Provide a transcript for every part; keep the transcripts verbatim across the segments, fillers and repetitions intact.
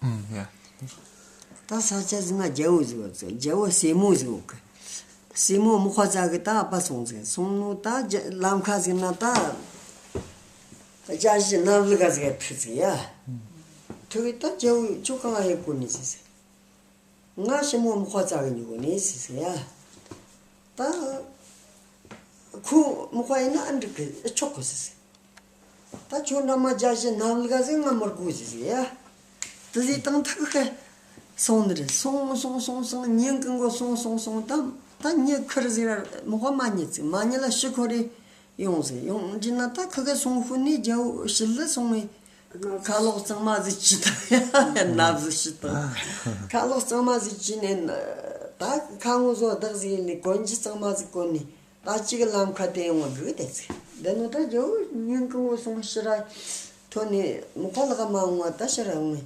ཨུམ། ཡ། ད་ས་ཆ་ཟིག་ན་རྒྱལ་པོ་ཟིག་ཡོད་ཟིག་རྒྱལ་པོ་སྲས་མོ་ཟིག་ཡོད་གི། སྲས་མོ་མག་པ་བཙལ་གི་ད་ཨ་ཕ་སོང་ཟིག་སོང་ནོ་ད་རྒྱ- ལམ་ཁ་ཟིག་ན་ད་རྒྱ་གཞི་ནམ་ལུག་ག་ཟིག་ཐུག་ཟིག་ཡ། ཐུག་གི་ད་རྒྱལ་པོ་ཁྱོད་གང་ང་ཡེ་གོ་ནི་ཟིག་ང་ཞི་མོ་མག་པ་བཙལ་གི་འཇུག་ནི་ཟིག་ཟེར་ཡ། ད་ཁོ་མག་པ་ཡིན་ན་ཨ་འགྲིག་གི་ཨེ་ཆོག་གི་ཟིག་ད་ཁྱོད་འདྲ་མ་རྒྱ་གཞི་ནམ་ལུག་ག་ཟིག་ང་མི་དགོས་ཟིག་ཟེར་ཡ། དེ་ཟིག་དང་ཐུག་གི་སོང་ནི་རེད། སོང་སོང་སོང་སོང་ཉིན་གང་གོ་སོང་སོང་སོང་ད་ད་ཉི་ཁུར་ཟིག་ར་མག་པ་མ་རྙེད་ཟིག་མ་རྙེད་ལ་ཤི་ཁོ་རེ། ཡོང་ཟིག་ཡོང་འདྲི་ན་ད་ཁི་གེ་སོང་ཤུལ་ནས་རྒྱལ་པོ་ཞི་ལི་སོང་བས་ཁ་ལོག་གཙང་མ་ཟིག་བྱིན་ད་ཡ། ནབ་ཟིག་བྱིན་ད། ཁ་ལོག་གཙང་མ་ཟིག་བྱིན་ནས་ད་ཁ་ངོ་བཟོ་བདག་ཟིག་ནས་གོན་རྒྱུ་གཙང་མ་ཟིག་གོན་ནས་ད་གཅིག་ལམ་ཁ་དེ་ཡོང་བ་སྒུག་བསྡད་ཟིག་དེ་ནོ་ད་རྒྱལ་པོ་ཉིན་གང་བོ་སོང་ཕྱིར་ར་ཐོན་ནས་མག་པ་ལག་མ་འོང་བ་ད་ཕྱིར་ར་འོང་ངས་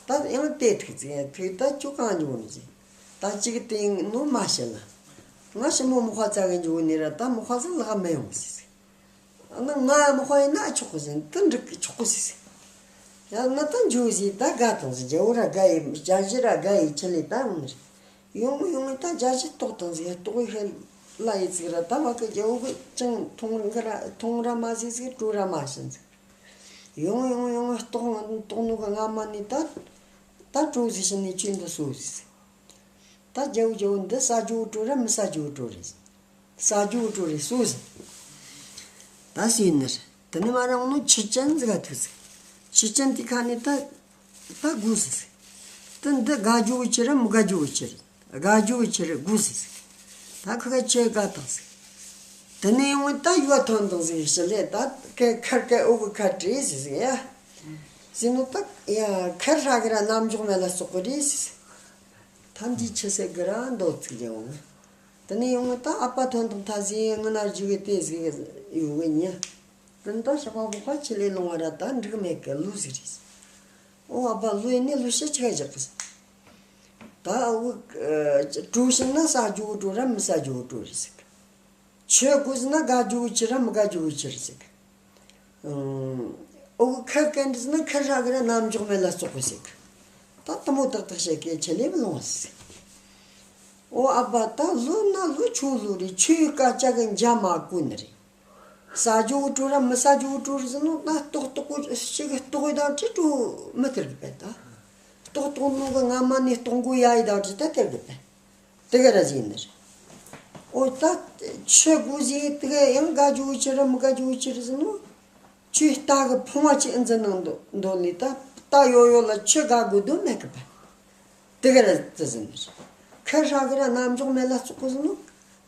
ད་ཡང་དེ་ཐུག་ཟིག་ཐུག་ད་ཁྱོད་གང་འགྱོ་ནི་ཟིག་ད་གཅིག་དེ་ནོ་མ་བཤད་ལ། ང་ཞི་མོ་མག་པ་བཙལ་གི་འགྱོ་ནི་ར་ད་མག་པ་ཟིག་ལག་མི་ཡོང་ཟིག་ཨ་ནི་ང་མག་པ་ཡིན་ན་ཆོག་གི་ཟེར། དེ་འགྲིག་གི་ཆོག་གི་ཟེར། ཡང་ན་ད་འགྱོ་ཟེར། ད་དགའ་བཏང་ཟེར། རྒྱལ་པོ་ར་དགའ་ཡི། རྒྱ་གཞི་ར་དགའ་ཡི། ཆི་ལས་ད་འོང་ནི་རེད། ཡོང་ཡོང་ད་རྒྱ་གཞི་ལྟོགས་བཏང་ཟེར། ལྟོགས་ཡི་ཧེ་ལ་ཡི་ཟིག་ར་ད་བ་གི་རྒྱལ་པོ་གི་ཅང་འཐུང་གི་ར་འཐུང་ར་མ་ཟེར་ཟིག་བྲོ་ར་མ་བྱིན་ཟིག་ཡོང་ཡོང་ཡོང་ལྟོགས་ལྟོགས་ནོ་གི་སྔ་མ་ནས་ད་ད་བྲོ་ཟིག་བྱིན་ནས་ཁྱོད་འདི་གསོ་ཟེར། ད་རྒྱལ་པོ་རྒྱལ་པོ་འདི་ཟ་རྒྱུ་བོ་བྲོ་ར་མི་ཟ་རྒྱུ་བོ་བྲོ་རེད། ཟ་རྒྱུ་བོ་བྲོ་རེ་གསོ་ཟིག་ད་ཟོས་ནི་རེད། དེ་ནས་མར་ར་འོང་ནོ་ཆུ་ཅན་ཟིག་ག་ཐུག་ཟིག་ཆུ་ཅན་དེ་ཁ་ནས་ད་ད་དགོས་ཟིག་ད་འདི་དགའ་རྒྱུ་བོ་ཆི་ར་མི་དགའ་རྒྱུ་བོ་ཆི་རེད། དགའ་རྒྱུ་བོ་ཆི་རེད་དགོས་ཟིག་ད་ཁ་ཁ་ཆུ་ག་བཏང་ཟིག་དེ་ནས་ཡོང་ད་ཡུལ་ཐོན་བཏང་ཟིག་ཕྱི་ལས་ད་ཁ་ཁར་ཁ་འུ་གི་ཁ་བྲིས་ཟིག་ཟིག་ཡ། ཟིག་ནོ་ད་ཡ་ཁར་ཧྲ་གི་ར་རྣམ་འཇོག་མེད་ལ་བཙོག་གི་རེད་ཟིག་ཐམས་ཅད་ཆི་ཟེར་གི་ར་འདོད་ཚིག་ལས་འོང་། དེ་ནས་ཡོང་ད་ཨ་ཕ་ཐོན་དང་ཐ་ཟིག་ངི་ན་རྒྱུ་གི་དེ་ཟིག་ཡོད་གི་ཉི། དེ་ནས་ད་ཞག་པ་བོ་ཁ་ཆི་ལས་ལོང་བ་ར་ད་འགྲིག་མེད་གི་ལུས་ཟིག་རེད། ཨོ་ཨ་ཕ་ལུས་ནས་ལུས་ཤི་ཆི་ག་བཞག་གི་ཟིག་ད་འུ་བྲོ་བྱིན་ན་ཟ་རྒྱུ་བྲོ་ར་མི་ཟ་རྒྱུ་བྲོ་རེད་ཟེར་གི་ཆོས་དགོས་ཟེར་ན་དགའ་རྒྱུ་ཆི་ར་མི་དགའ་རྒྱུ་ཆི་རེད་ཟེར་གི་ཨོ་ཁ་སྐད་འདི་ཟེར་ན་ཁ་ཧྲ་གི་ར་རྣམ་འཇོག་མེད་ལ་བཙོག་གི་ཟེར་གི་ད་དེ་མོ་ཏག་ཏག་བཤད་གི་ཆི་ལས་མི་ལོང་ཟེར། ཨོ་ཨ་ཕ་ད་ལོ་ན་ལོ་ཆོ་ལོ་རེད། ཆོས་སྐད་ཆ་གི་འཇའ་མ་གོ་ནི་རེད། ཟ་རྒྱུ་བྲོ་ར་མི་ཟ་རྒྱུ་བྲོ་རེད་ཟེར་ནོ་ད་ལྟོགས་ལྟོགས་གོ་ཞིག་ལྟོགས་ཡི་དང་ཁྲི་བྲོ་མི་སྟེར་གི་པས་ད། ལྟོགས་ལྟོགས་ནོ་གི་སྔ་མ་ནས་ལྟོགས་མགོ་ཡ་ཡི་དང་ཁྲི་ད་སྟེར་གི་པས། དེ་ག་ར་ཟིན་ནི་རེད། ཨོ་ད་ཆི་དགོས་ཟེར་དེ་ག་ཡང་དགའ་རྒྱུ་ཆི་ར་མི་དགའ་རྒྱུ་ཆི་རེད་ཟེར་ནོ། ཆོས་ལྟ་གི་ཕུང་བ་ཅིག་ཨེ་འཛིན་ནང་འདོད་ལས་ད་ལྟ་ཡོད་ཡོད་ལ་ཆི་དགའ་དགོས་དོན་མེད་གི་པས། དེ་ག་ར་དེ་ཟིན་ནི་རེད། ཁ་ཧྲ་གི་ར་རྣམ་འཇོག་མེད་ལ་བཙོག་གི་ཟེར་ནོ།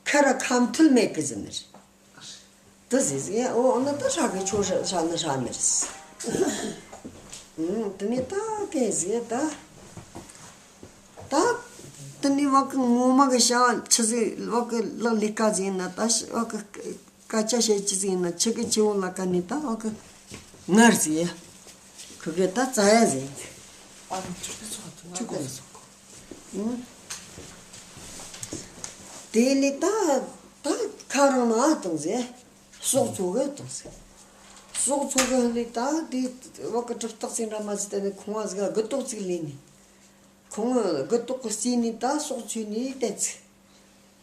ཁ་ར་ཁ་མཐུན་མེད་གི་ཟེར་ནི་རེད། དེ་ཟེར་ཟེར་ཨོ་ཨོ་ན་ད་ཧྲ་གི་ཆོ་ཧྲ་ཧྲ་ནི་ཧྲ་ནི་རེད། ཨུམ་དེ་ནས་ད་གན་ཟེར་ད། ད་དེ་ནས་བ་གི་ངོ་མ་གི་བྱ་བ་ཆི་ཟིག་བ་གི་ལག་ལས་ཀ་ཟིག་ཡིན་ན་ད་ཤི་བ་གི་སྐད་ཆ་བཤད་རྒྱུ་ཟིག་ཡིན་ན་ཆི་གི་ཆི་བོ་ལ་ཀ་ནས་ད་བ་གི་ངར་ཟིག་ཡ། ཁི་གི་ད་ཙ་ཡ་ཟིག་ཨ་ནི་ཆུ་གི་ཚོགས་ཐུང་ཆུ་གི་ཚོགས། ཨུ། དེ་ལས་ད་ད་ཁ་རང་ན་བཏང་ཟེ། སྲོག་འཚོ་གི་བཏང་ཟེ། སྲོག་འཚོ་གི་ལས་ད་དེ་བ་གི་གྲུབ་རྟགས་ཟིག་འདྲ་མ་ཟིག་དེ་ནས་ཁོང་བ་ཟིག་ག་དགུ་ཏོག་ཅིག་ལས་ནས། ཁོང་དགུ་ཏོག་གི་རྩིས་ནས་ད་སྲོག་འཚོས་ནས་བསྡད་ཚེ།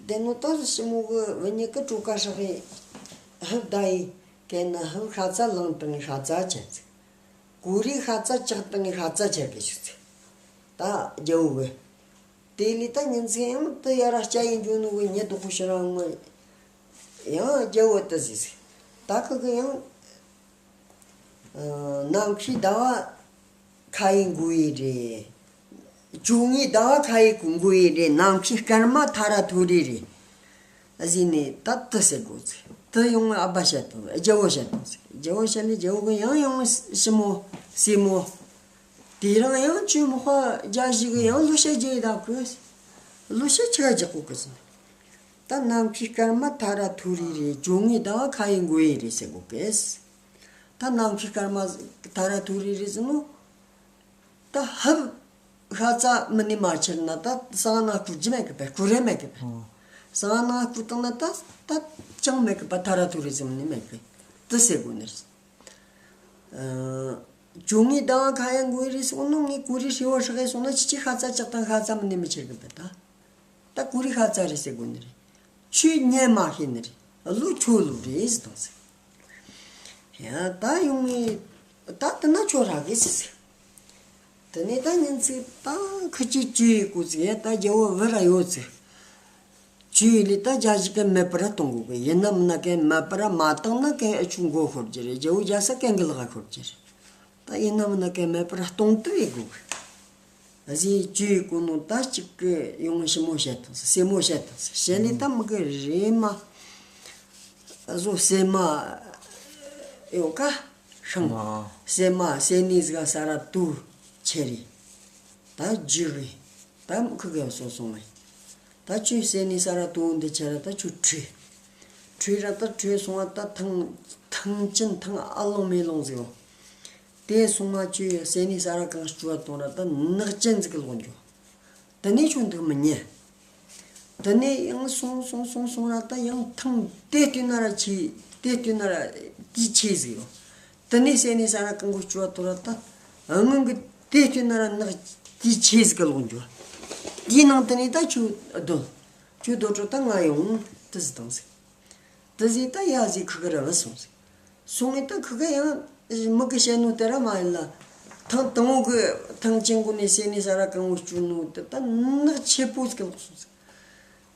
དེ་ནོ་ད་ཞི་མོ་གི་བུ་ཉིད་ཀྱི་གྲོ་ཁ་ཧྲག་གི་ཧབ་ད་ཡི་གན་ན་ཧབ་ཤ་ཚ་ལངས་བཏང་ངས་ཤ་ཚ་ཆད་ཚེ། གོ་རེ་ཤ་ཚ་ལྕག་བཏང་ངས་ཤ་ཚ་ཆད་གི་བཅུག་ཚེ། ད་རྒྱལ་པོ་གི། དེ་ལས་ད་ཉིན་མཚན་ཡང་དུ་ཡ་ར་སྐྱ་ཡི་འགྱོ་ནོ་གི་ཉི་དོག་པོ་ཕྱི་ར་ངོ་། ཡང་རྒྱལ་པོ་དུ་ཟིག་ཟིག་ད་ཁི་གི་ཡང་། ཨ། ནམ་མཁའི་ཟླ་བ་ཁ་ཡི་མགོ་ཡི་རེད། བཅོ་ལྔའི་ཟླ་བ་ཁ་ཡི་མགོ་ཡི་རེད། ནམ་མཁའི་སྐར་མ་ཐ་ར་ཐོ་རི་རེད། ཨ་ཟེར་ནས་ད་དུ་ཟེར་དགོས་ཚེ། དུ་ཡོང་ཨ་ཕ་བཤད་དང་རྒྱལ་པོ་བཤད་དང་ཟེར། རྒྱལ་པོ་བཤད་ནས་རྒྱལ་པོ་གི་ཡང་ཡང་ཞི་མོ་སྲས་མོ། དེ་རིང་ཡང་ཁྱོད་མག་པ་རྒྱ་བཞི་གི་ཡང་ལོ་ཤས་རྒྱག་ཡི་ད་གོ། ལོ་ཤས་ཆི་ག་རྒྱག་གོ་གི་ཟེར། ད་ནམ་མཁའི་སྐར་མ་ཐ་ར་ཐོ་རི་རེད། བཅོ་ལྔའི་ཟླ་བ་ཁ་ཡི་མགོ་ཡི་རེད་ཟེར་གོ་གི། ད་ནམ་མཁའི་སྐར་མ་ཐ་ར་ཐོ་རི་རེད་ཟེར་ནོ། ད་ཧབ་ཤ་ཚ་མི་ནི་མ་ཁྱེར་ན་ད་སང་ན་སྐུ་རྒྱུ་མེད་གི་པས། སྐུ་རེ་མེད་གི་པས། ཨོ། སང་ན་སྐུ་བཏང་ན་ད་ད་ཅང་མེད་གི་པ། ཐ་ར་ཐོ་རི་ཟེར་མི་ནི་མེད་གི། དུ་ཟེར་དགོས་ནི་རེད། ཨ། ཁྱོད་ངའི་ཟླ་བ་ཁ་ཡང་དགོས་རེད་སོང་ནོ། ངས་གོ་རེ་ཧྲི་བ་ཧྲི་གེ་སོང་ན་ཁྱེད་ཀྱིས་ཤ་ཚ་ཅག་དང་ཤ་ཚ་མི་ནས་མི་ཁྱེར་གི་པ་ད། ད་གོ་རེ་ཤ་ཚ་རེད་ཟེར་དགོས་ནི་རེད། ཁྱོས་ཉན་མ་ཤེས་ནི་རེད། བློ་ཁྱོད་ལོག་རེད་ཟེར་དང་ཟེར། ཡ་ད་ཡོང་ངས་ད་དེ་ན་ཁྱོད་རག་གི་ཟེར་ཟེར། དེ་ནས་ད་ཉིན་ཚིག་ད་ཁི་ཅིག་ཅི་ཡི་གོ་ཟེར། ཡ་ད་རྒྱལ་བོ་བུ་ར་ཡོད་ཟེར། ཁྱོད་ལས་ད་རྒྱ་ཞིག་གི་མེད་པར་གཏོང་དགོས་གི། ཡིན་ན་མིན་ན་གན་མེད་པར་མ་བཏང་ན་གན་ཨ་ཆུ་མགོ་ཤོར་རྒྱུ་རེད། རྒྱལ་བོ་རྒྱ་ས་གན་གི་ལག་ཤོར་རྒྱུ་རེད། ད་ཡིན་ན་མིན་ན་གན་མེད་པར་གཏོང་དུ་ཡི་དགོས་གི། གཟི་བཅུ་ཡི་གོ་ནོ་ད་གཅིག་གི་ཡོང་ཞི་མོ་བཤད་དང་ཟེར། སེ་མོ་བཤད་དང་ཟེར། བཤད་ནས་ད་མི་གི་རེ་མ་བཟོ་སེ་མ་ཡོད་ཀ་ཤང་། སེ་མ་སེ་ནི་ཟིག་ས་ར་དུ་ཆེ་རེད། ད་རྒྱུ་གི་ད་ཁུ་གེ་སོ་སོང་ངེ། ད་ཁྱོད་སེ་ནི་ས་ར་དུ་འདི་ཆེ་ར་ད་ཁྱོད་ཁྲུས། ཁྲུས་ར་ད་ཁྲུས་སོང་བ་ད་ཐང་ཐང་ཅན་ཐང་ཨ་ལོང་མེ་ལོང་ཟིག་ཡོད། དེ་སོང་ང་ཁྱོད་སེ་ནི་ས་ར་གང་སྐྱུ་བ་གཏོང་ར་ད་ནག་ཅན་ཟིག་གི་ལོག་འགྱོ། དེ་ནས་ཁྱོད་འདུག་མི་ཉན། དེ་ནས་ཡང་སོང་སོང་སོང་སོང་ར་ད་ཡང་ཐང་དེ་བལྟས་ན་ར་ཆེ། དེ་བལྟས་ན་ར་དེ་ཆེ་ཟིག་ཡོད། དེ་ནས་སེ་ནི་ས་ར་གང་གོ་སྐྱུ་བ་གཏོང་ར་ད་སྔོན་གི་དེ་བལྟས་ན་ར་ནག་དེ་ཆེ་ཟིག་གི་ལོག་འགྱོ། དེའི་ནང་དེ་ནས་ད་ཁྱོད་སྡོད། ཁྱོད་སྡོད་འགྲོ་ད་ང་ཡོང་དེ་ཟིག་དང་ཟིག། དེ་ཟིག་ད་ཡ་ཟིག་ཁུ་གེ་ར་བུད་སོང་ཟིག། སོང་ངེ་ད་ཁུ་གེ་ཡང་མི་གི་བཤད་ནོ་དེ་ར་མ་ཡིན་ལ། ཐང་དང་བོ་གི་ཐང་ཆེན་གོ་ནས་སེ་ནི་ས་ར་གང་བོ་སྐྱུ་ནོ་དེ་ད་ནག་ཆེ་པོ་ཟིག་ལོག་སོང་ཟིག།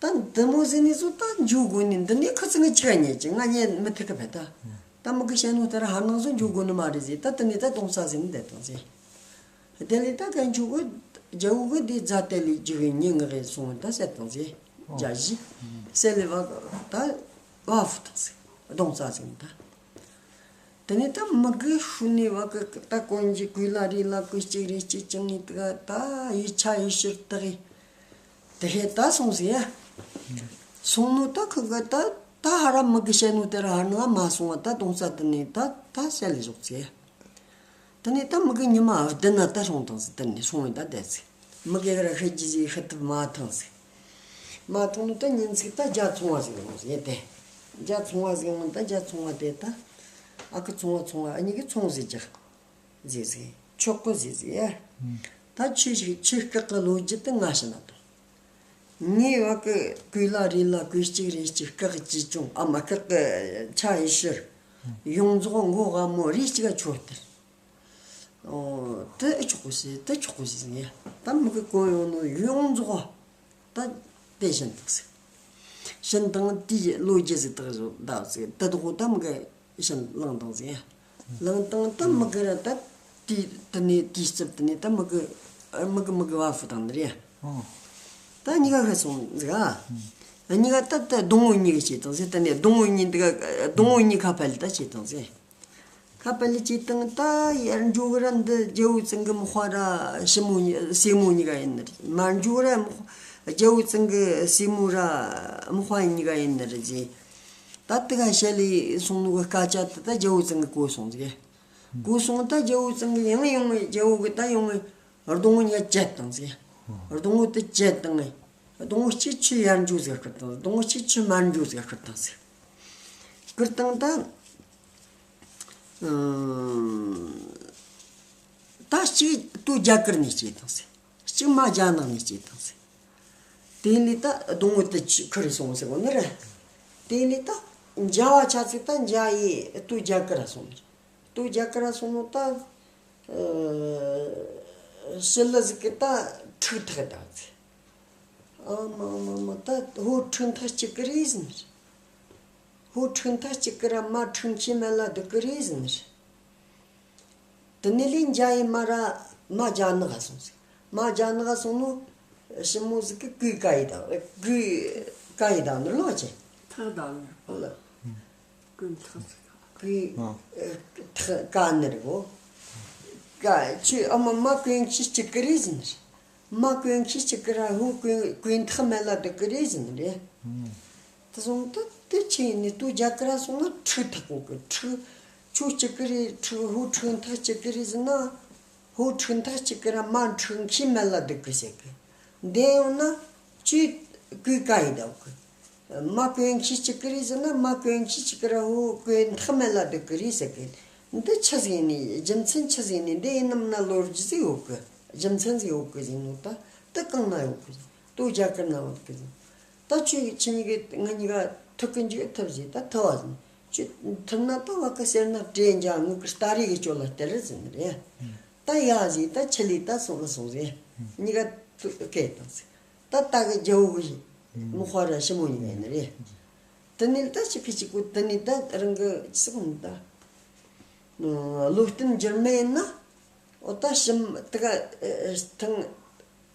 ད་འདི་མོ་ཟིག་ནས་ཚོ་ད་འཇུ་དགོས་ནི་འདི་ནས་ཁུ་ཚི་ངི་ཆི་ག་ཉན་ཅི། ང་ཉན་མི་ཐུབ་གི་བས་ད། ད་མི་གི་བཤད་ནོ་དེ་ར་ཧར་ནང་ཚོ་འཇུ་དགོས་ནི་མ་རེད་ཟེར། ད་དེ་ནས་ད་གདོང་ས་ཟིག་ནི་བསྡད་དང་ཟེར། དེ་ལས་ད་གན་ཆུ་གི་རྒྱལ་བོ་གི་དེ་རྫ་དེ་ལས་རྒྱུ་གི་ཉིན་ངག་གི་སོང་ད་ཟེར་དང་ཟེར། རྒྱ་བཞི་ཟེར་ལས་བ་ད་བ་ཧྥུ་དང་ཟེར། གདོང་ས་ཟིག་ནི་ད། དེ་ནས་ད་མི་གི་ཤུ་ནས་བ་གི་ད་གོན་གྱི་གོས་ལ་རས་ལ་གོས་གཅིག་རས་གཅིག་ཅང་ངེ་ད་ད་ཡི་ཆ་ཡི་ཕྱིར་དག་གི། དེ་ཧེ་ད་སོང་ཟིག་ཡ། སོང་ནོ་ད་ཁུ་གེ་ད་ད་ཧ་ར་མི་གི་བཤད་ནོ་དེ་ར་ཧར་ནང་མ་སོང་བ་ད་གདོང་ས་དེ་ནས་ད་ད་བཤད་ལས་བཞག་ཟིག་ཡ། དེ་ནས་ད་མི་གི་ཉི་མ་བདུན་ན་ད་སོང་དང་ཟིག། དེ་ནས་སོང་བས་ད་བསྡད་ཟིག། མི་གི་ར་ཤི་རྒྱུ་ཟིག་ཤི་ཐུབ་མ་ཐང་ཟིག། མ་ཐང་ནོ་ད་ཉིན་ཟིག་ད་རྒྱ་ཚོང་བ་ཟིག་ཡོང་ཟིག་ཡ། དེ་རྒྱ་ཚོང་བ་ཟིག་ཡོང་ད་རྒྱ་ཚོང་བ་དེ་ད་ཨ་ཁུ་ཚོང་བ་ཚོང་བ་ཨ་ཉི་གི་ཚོང་ཟིག་རྒྱག་ཟིག་ཟིག། ཆོག་གི་ཟིག་ཟིག་ཡ། ད་ཁྱོད་ཞིག་ཁྱོད་སྐག་གི་ལོ་རྒྱུས་དེ་ང་ཤི་ན་དང་། ངའི་བ་གི་གོས་ལ་རས་ལ་གོས་གཅིག་རས་གཅིག་སྐག་ཅི་ཅུང་ཨ་མ་སྐག་གི་ཆ་ཡི་ཕྱིར། ཡོངས་རྫོགས་མགོ་དབང་མོ་རས་གཅིག་ག་ཆོད་དེར། ཨོ། དེ་ཨེ་ཆོག་གོ་ཟེར། དེ་ཆོག་གོ་ཟེར་ཟེར་ཡ། ད་མི་གི་གོན་ཡོང་ནོ་ཡོངས་རྫོགས་ད་དེ་བྱིན་དང་ཟེར། བྱིན་དང་དེའི་ལོ་རྒྱུས་ཟིག་དག་བཟོ་ད་ཟེར། དེ་དག་ད་མི་གི་བྱིན་བླངས་དང་ཟེར་ཡ། བླངས་དང་ད་མི་གི་ར་ད་དེ་དེ་ནས་དེའི་རྩིབ་དེ་ནས་ད་མི་གི་མི་གི་མི་གི་བ་ཧྥུ་དང་ནི་རེད་ཡ། ད་གཉིས་ཀ་ཤི་སོང་ཟིག་ཨ། གཉིས་ཀ་ད་ད་སྡོང་བོ་གཉིས་ཀ་བྱས་དང་ཟེར། དེ་ནས་སྡོང་བོ་གཉིས་འདི་ག་སྡོང་བོ་གཉིས་ཁ་ཕལ་ད་བྱས་དང་ཟེར། ཁ་པ་ལི་ཅི་དང་ད་ཡར་འཇུག་ར་འདི་རྒྱལ་བོ་ཙང་གི་མི་དཔའ་ར་ཞི་མོ་གཉིས་སྲས་མོ་གཉིས་ཀ་ཡིན་ནི་རེད། མར་འཇུག་ར་མི་དཔའ་རྒྱལ་བོ་ཙང་གི་སྲས་མོ་ར་མི་དཔའ་གཉིས་ཀ་ཡིན་ནི་རེད་ཟེར། ད་དེ་ག་བཤད་ལས་སོང་ནོ་གི་སྐད་ཆ་དེ་ད་རྒྱལ་བོ་ཙང་གི་གོ་སོང་ཟིག། གོ་སོང་ད་རྒྱལ་བོ་ཙང་གི་ཡང་ཡོང་ངེ་རྒྱལ་བོ་གི་ད་ཡོང་ངེ་སྡོང་བོ་གཉིས་བཅད་དང་ཟིག། སྡོང་བོ་དེ་བཅད་དང་ངེ་སྡོང་བོ་གཅིག་ཁྱོད་ཡར་འཇུག་ཟིག་བསྐུར་དང་། སྡོང་བོ་གཅིག་ཁྱོད་མར་འཇུག་ཟིག་བསྐུར་དང་ཟིག། བསྐུར་དང་ད། ཨང་། ད་གཅིག་སྟོད་རྒྱ་གར་ནས་སྐྱེས་དང་ཟེར། གཅིག་མར་རྒྱ་ནག་ནས་སྐྱེས་དང་ཟེར། དེ་ལས་ད་སྡོང་བོ་དེ་ཁྱོད་ཁུར་སོང་ཟེར་གོ་ནི་རེད། དེ་ལས་ད་འཇའ་བ་ཆ་ཚིག་ད་འཇའ་ཡི་སྟོད་རྒྱ་གར་ར་སོང་ནི་རེད། སྟོད་རྒྱ་གར་ར་སོང་ནོ་ད། ཨ། ཞི་ལི་ཟིག་གི་ད་ཁྲུ་ཐག་ད་ཟེར། ཨ་མ་མ་མ་ད་ཧོ་ཁྲུ་ཐག་གཅིག་གི་རེད་ཟེར་ནི་རེད། ཧོ་ཁྲུ་ཐག་གཅིག་གི་ར་མ་ཁྲུ་ཁྱི་མེ་ལ་དུ་གི་རེད་ཟེར་ནི་རེད། དེ་ནས་ལས་འཇའ་ཡི་མ་ར་མ་རྒྱ་ནག་ག་སོང་ཟིག། མ་རྒྱ་ནག་ག་སོང་ནོ་ཞི་མོ་ཟིག་གི་གོས་ཀ་ཡི་དང་གོས་ཀ་ཡི་དང་ནི་ལོ་ཅི། ཐག་དང་ནི། ཧོ་ལ། གོས་ཐག་ཟིག། གོས་ཨ། ཐག་ཀ་ནི་རེད་གོ། ཀ་ཁྱོད་ཨ་མ་མ་གོན་ཁྱི་གཅིག་གི་རེད་ཟེར་ནི་རེད། མ་གོན་ཁྱི་གཅིག་གི་ར་ཧོ་གོན་གོས་ཐག་མེ་ལ་དུ་གི་རེད་ཟེར་ནི་རེད། དེ་སོང་ད་དེ་ཆི་ཡིན་ནི་སྟོད་རྒྱ་གར་ར་སོང་ན་ཁྲུ་ཐག་གོ་གི། ཁྲུ་ཁྱོད་གཅིག་གི་རེད། ཁྲུ་ཧོ་ཁྲུ་ཐག་གཅིག་གི་རེད་ཟེར་ན། ཧོ་ཁྲུ་ཐག་གཅིག་གི་ར་མ་ཁྲུ་ཁྱི་མེ་ལ་དུ་གི་ཟེར་གི། འདི་ཡོང་ན་ཁྱོད་གོས་ཀ་ཡི་དག་གི། མ་གོན་ཁྱི་གཅིག་གི་རེད་ཟེར་ན་མ་གོན་ཁྱི་གཅིག་གི་ར་ཧོ་གོས་ཐག་མེ་ལ་དུ་གི་རེད་ཟེར་གི། འདི་ཆི་ཟིག་ནི་རྒྱུ་མཚན་ཆི་ཟིག་ནི་འདི་ཡིན་ནམ་ན་ལོ་རྒྱུས་ཟིག་ཡོད་གི། རྒྱུ་མཚན་ཟིག་ཡོད་གི་ཟིག་ནོ། ད་དེ་གང་ན་ཡོད་གི་ཟིག། དེ་རྒྱ་གར་ན་ཡོད་གི་ཟིག། ད་ཁྱོད་ཁྱེད་གཉིས་ཀྱིས་ང་གཉིས་ཀ་ཐུག་གི་འཇུག་ཐུབ་ཟིག། ད་ཐུབ་བ་ཟིག། ཁྱོད་ཐུབ་ན་ད་བ་གི་ཟེར་ན་སྤྲེལ་འཇའ་ངུ་གི་སྟ་རེ་གི་ཅོ་ལ་སྟེར་ཟིན་རེད། ད་ཡ་ཟིག། ད་ཆི་ལི་ད་སོང་ལ་སོང་ཟིག། གཉིས་ཀ་ཐུག་སྐད་བཏང་ཟིག། ད་ད་གི་རྒྱལ་བོ་གི་མི་དཔའ་ར་ཞི་མོ་གཉིས་ཀ་ཡིན་ནི་རེད། དེ་ནས་ད་ཅི་གི་ཅི་གོ། དེ་ནས་ད་རང་གི་ཅི་ཟིག་ད། བློ་བརྟན་འགྱུར་མེད་ཡིན་ན། འོ་ད་ཞིམ་དེ་ག་ཐང་།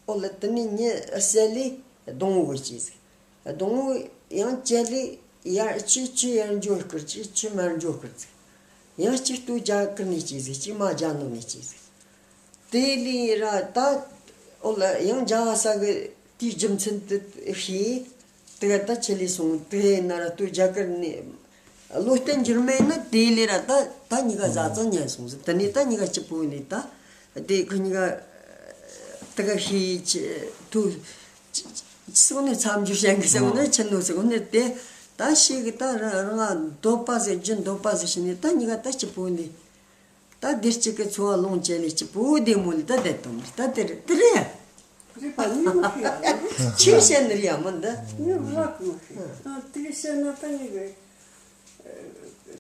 འོ་ལ་དེ་ནས་ཉི་ཟེར་ལས་སྡོང་བོ་གི་ཅི་ཟིག། སྡོང་བོ་ཡང་བཅད་ལས་ཡར་ཆུ་ཆུ་ཡར་འཇོ་སྐུར་ཅིག། ཆུ་མར་འཇོ་སྐུར་ཅིག། ཡང་གཅིག་ལྟོ་རྒྱ་གར་ནས་ཅི་ཟིག། གཅིག་མ་རྒྱ་ནག་ནས་ཅི་ཟིག། དེ་ལས་ར་ད་འོ་ལ་ཡང་རྒྱ་བ་ས་གི་དེའི་རྒྱུ་མཚན་དེ་ཤེས། དེ་ག་ད་ཆི་ལི་སོང་། དེ་ན་ར་ལྟོ་རྒྱ་གར་ནས་བློ་བརྟན་འགྱུར་མེད་ན། དེ་ལས་ར་ད་ད་གཉིས་ཀ་བཟའ་ཚང་ཉན་སོང་ཟིག། དེ་ནས་ད་གཉིས་ཀ་སྐྱིད་པོ་ནས་ད་དེ་ཁོ་གཉིས་ཀ་དེ་ག་ཤེས་ཆི་ཐུ་ཅི་ཅི་སོང་ནས་མཚམས་སྦྱོར་བྱེད་གི་ཟེར་གོ་ནས་ཆི་ནོ་ཟེར་གོ་ནས་དེ་ད་ཤེས་གི། ད་རང་རང་འདོད་པ་ཟེར་རྒྱུ་འདོད་པ་ཟེར་ཤི་ནས་ད་གཉིས་ཀ་ད་སྐྱིད་པོ་ནས། ད་བདེ་སྐྱིད་ཀྱི་འཚོ་བ་ལོངས་སྤྱད་ལས་སྐྱིད་པོ་བདེ་མོ་ལ་ད་བསྡད་བཏང་ནི་ད་དེ་རེད། དེ་རེད་ཡ། རེད་པ། ངས་མི་ཤེས་ཡ། ཁྱོས་བཤད་ནི་རེད་ཡ་མི་འདི། ངས་བླ་གི་མི་ཤེས། ཨ། དེ་གི་བཤད་ན་ད་ངས་གི། ཨ།